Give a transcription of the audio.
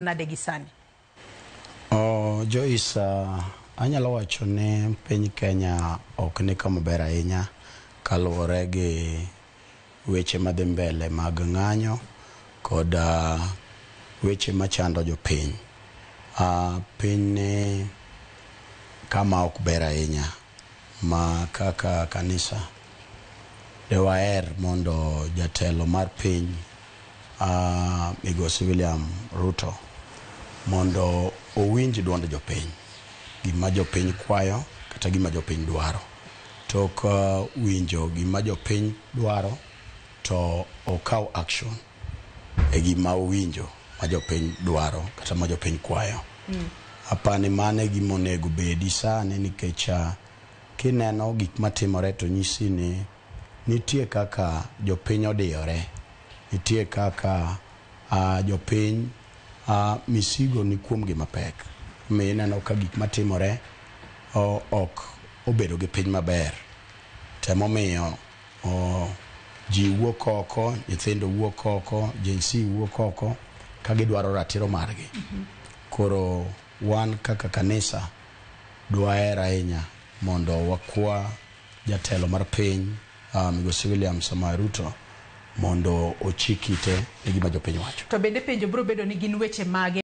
Nade gi sani? Oh, Joyce, anyalo wacho ni piny Kenya ok ni kama ber ahinya kaluwore gi weche madhi mbele mag ng'anyo kod weche machando jopiny. Piny ni kama ok ber ahinya ma kaka kanisa dewaher mondo jatelo mar piny, Migosi William Ruto, mondo owinj duond jopiny, gima jopiny kwayo kata gima jopiny dwaro. Tok winjo gima jopiny dwaro to okaw action e gima owinjo ma jopiny dwaro kata ma jopiny kwayo. Apani mano e gima onego bedi sani nikech kineno gik matimore to nyisi ni nitie kaka jopiny odiyore, nitie kaka jopiny misigo ni kuom gi mapek. Omiyo ineno ka gik matimore ok obedo gi piny maber. Temomiyo ji wuok oko, nyithindo wuok oko, Gen Z wuok oko ka gidwaro ratiro margi. Koro wan kaka kanisa dwaher ahinya mondo wakwa jatelo mar piny, Migosi William Samoei Ruto, mondo ochik ite ne gima jopiny wacho. To bende penjo biro bedo ni gin weche mage